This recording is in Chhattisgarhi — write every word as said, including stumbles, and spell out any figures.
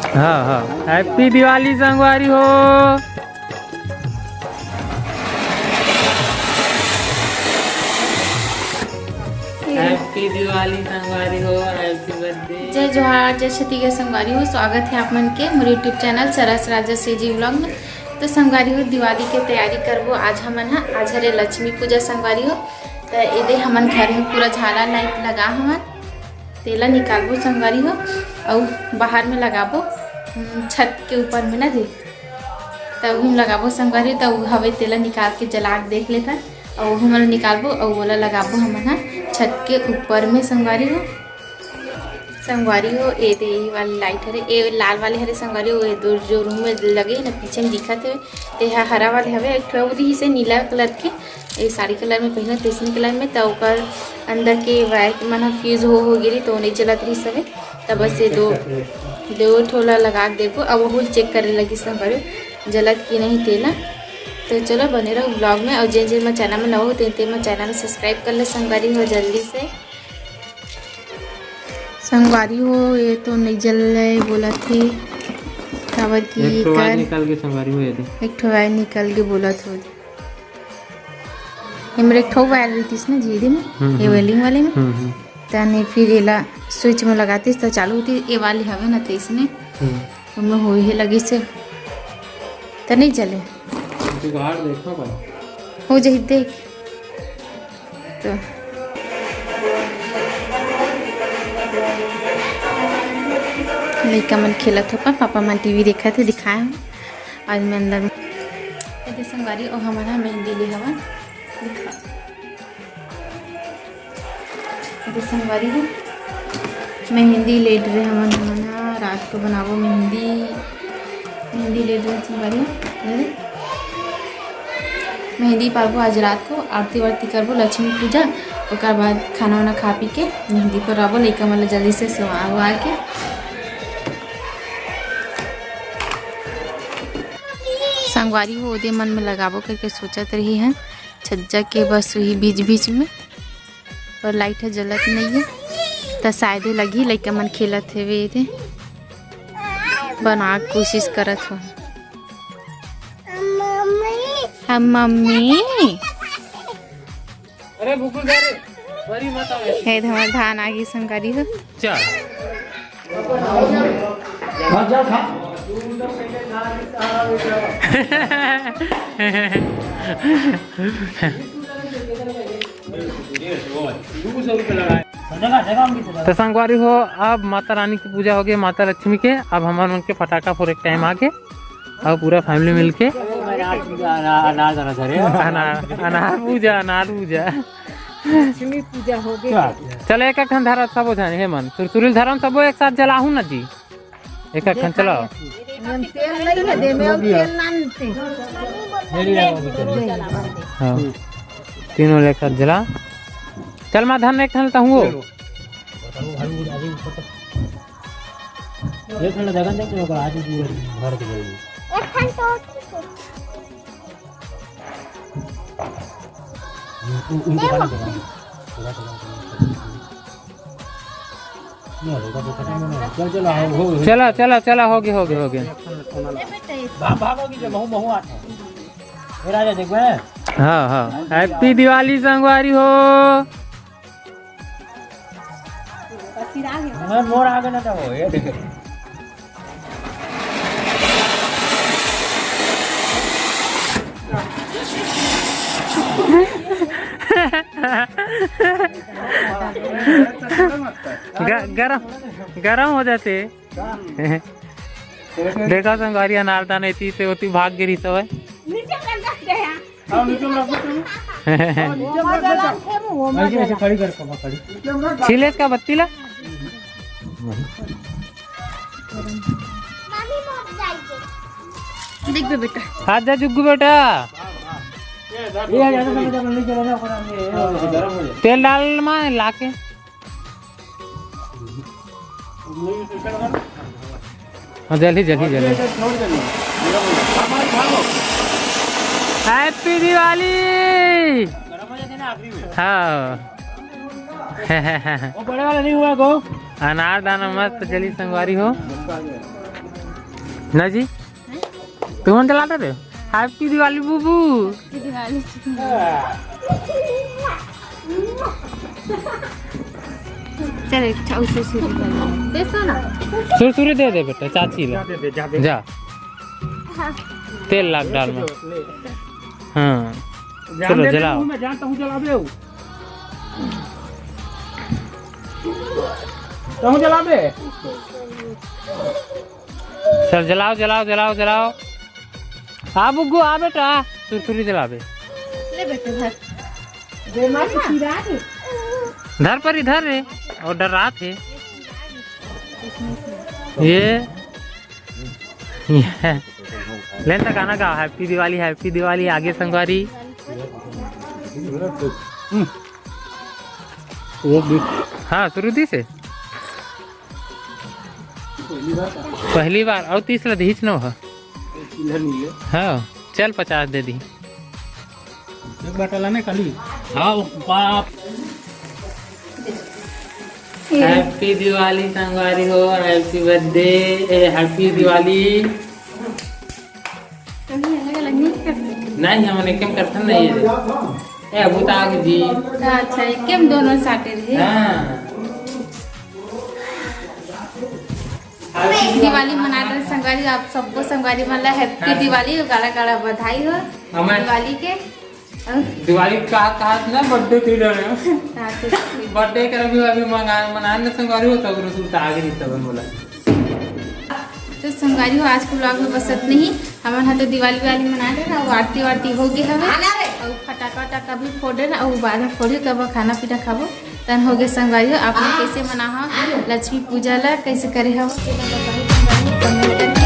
हाँ, हाँ। Happy Diwali संगवारी हो। Happy Diwali संगवारी हो, Happy Birthday। जय जोहार, जय छत्तीसगढ़ संगवारी हो। स्वागत है आप मन के मोर YouTube चैनल सरस राजा CG व्लॉग में। तो संगवारी हो, दिवाली के तैयारी करबो आज हमन ह। आज हरे लक्ष्मी पूजा संगवारी हो। तो एदे हमन घर में पूरा झालर लाइट लगा हवन, तेला निकालबो संगवारी हो, अउ बाहर में लगाबो, हम्म, छत के ऊपर में ना जी। त उही में लगाबो संगवारी, त उ हवे तेला निकाल के जला के देख लेथन, अउ उही में निकालबो अउ ओला लगाबो हमन ह छत के ऊपर में संगवारी हो। संगवारी हो, ए दे, ए वाली लाइट हरे, ए लाल वाली हरे संगवारी हो, ए दो जो रूम में लगे हे ना, पीछे में दिखत हे, ते ह हरा वाले हवे, एक ठो अउ रिहिस हे नीला कलर के, ए साड़ी कलर में पहिने, तेसनी कलर में, त ओकर अंदर के वायर मन ह फ्यूज हो, हो गे रही, त ओ नइ जलत रिहिस हवे, त बस ये दो, दो ठो ला लगा के देखो, अब ओहू चेक करे लगी संगवारी, जलत कि नहीं तेला। तो चलो बने रहो व्लॉग में, और जेन जेन मैं चैनल में नवा हो, तेन तेन मैं चैनल में सब्सक्राइब कर ले संगवारी हो जल्दी से। संगवारी हो, ये तो नइ जले बोलत हे, काबर कि एक ठो वायर एकर निकल के संगवारी हो, ये दे। एक ठो वायर निकल के बोलत हो। एमर एक ठो वायर रहितिस ना जी, एदे में, हम्म, ये हम्म। वेल्डिंग वाले में। हम्म, हम्म। तने फिर एला स्विच में लगातिस त चालू होतिस, ये वाली हवे ना, तइसने। हम्म। ओमे होए हे लगिस हे। त नइ जले। जुगाड़ देखो भाई। हो जाही देख। तो लइका मन खेलत हो, पापा मन टीवी देखत हे, दिखाए हो। आज मैं अंदर में एदे संगवारी, ओ हमन ह मेहंदी ले हवन। एदे संगवारी हो, मेहंदी लेट रहे हमन, हमन ह रात को बनाबो मेहंदी, मेहंदी लेट रहे संगवारी हो। एदे मेहंदी पारबो आज रात को, आरती वारती करबो, लक्ष्मी पूजा, ओकर बाद खाना वाना खा पी के मेहंदी पर रहबो, लइका मन ल जल्दी से सुआ उआ के। संगवारी हो, ओदे मन में लगाबो करके सोचत रही है छज्जा के, बस वही बीच बीच में, पर लाइट ह जलत नइये, त शायद लगही, लइका मन खेलत हेवे एदे, बना के कोशिश करत हो। हम मम्मी। अरे बुकुल दे रे, बड़ी मत आवे। हे धमर धान आगी संगवारी हो। चल। तो संगवारी हो, अब माता रानी की पूजा हो गई, माता लक्ष्मी के। अब हमार मन के फटाका फोड़े के टाइम आ गए। अब पूरा फैमिली मिलके अनार, अनार, अनार पूजा, अनार पूजा। लक्ष्मी पूजा हो गई। चलो, एक एक ठन धरा सबो झन, हे मन, सुरसुरी धरम सबो एक साथ जलाहू ना जी, एक एक ठन चलाओ। हम तेल नहीं है, दे में और तेल ना मिलते। हाँ, तीनों ले एक साथ जला। चल माँ धन एक ठन तहूँ। ये ठंडा जगह देख लो, आज भी भर के गई। एक ठन तो ठीक है। उनको पानी देगा। चला, चला, चला, हो गए, हो गए, हो गए। भाग, भागो कि जब महू, महू आता है। ये राजा देख बे। हाँ, हाँ। Happy Diwali संगवारी हो। मैं मोर आगे ना तो हो, ये देख। ग-, गरम, गरम हो जाते। देखा संगवारी, अनारदान एती से ओती भाग गिरी तो है। नीचे कर दे यार। हाँ, नीचे में रख दे तू। हाँ, नीचे में रख दे। ऐसे, ऐसे खड़ी कर, पापा, खड़ी। छीलेस का बत्ती ला। देख बे बेटा। हाथ जा जुग्गू बेटा। ये आ जाएगा, समझ आ, नीचे रख दे, ऊपर आ, ये, ये, ये, गरम हो जाए। तेल डाल माँ लाके। हाँ, जल्दी, जल्दी, जल्दी। हैप्पी दिवाली। हाँ। वो बड़े वाला नहीं हुआ गो। अनार दाना मस्त जली संगवारी हो। ना जी, तुम जलाते थे। हैप्पी दिवाली बुबू। दिवाली। चल, एक ठा उसे शुरू कर। दे सोना। सुरसुरी दे दे बेटा, चाची ला। जा दे दे, जा दे। जा। तेल लाग डाल में। ले। हाँ। जान चलो, दे दे जलाओ। मुंह में, जान तहूँ जलाबे हो। तहूँ जलाबे। चल, जलाओ, जलाओ, जलाओ, जलाओ। आ बुग्गू, आ बेटा, सुरसुरी जलाबे। ले बेटे, धर। धर पर इधर रे, और डरात हे। ये, ये। ले त गाना गाओ, हैप्पी दिवाली, हैप्पी दिवाली, आगे संगवारी। हाँ, शुरू दी से। पहली बार, और तीसरा दीच नो है। हाँ, चल पचास दे दी। एक बार टला नहीं खाली। हाँ, बाप। हैप्पी दिवाली संगवारी हो, हैप्पी बर्थडे, ए, हैप्पी दिवाली। कहीं अलग अलग नहीं करते। नहीं, हमन एकेम करथन नहीं है। ए, अबू ताक जी। अच्छा, एकेम दोनों साटे रहे। हाँ। दिवाली मना रहे संगवारी, आप सबको संगवारी मन ला हैप्पी हाँ। दिवाली, गाड़ा गाड़ा बधाई हो हमें दिवाली के। दिवाली का कहा ना, बर्थडे थी रहे। हाँ, तो बर्थडे कर अभी, अभी मंगा, मनाने संगवारी हो, तब रसूल तो आगे नहीं तब बोला। तो संगवारी हो, आज के ब्लॉग में बस इतना ही। हमन ह तो दिवाली वाली मना रहे ना, वो आरती वारती हो गए हवे, और फटाका वटाका भी फोड़े ना, और बाद में फोड़े, तब खाना पीना खाबो। तन हो गए संगवारी हो, आप लोग कैसे मना हो लक्ष्मी पूजा ला, कैसे करे हो, कमेंट करके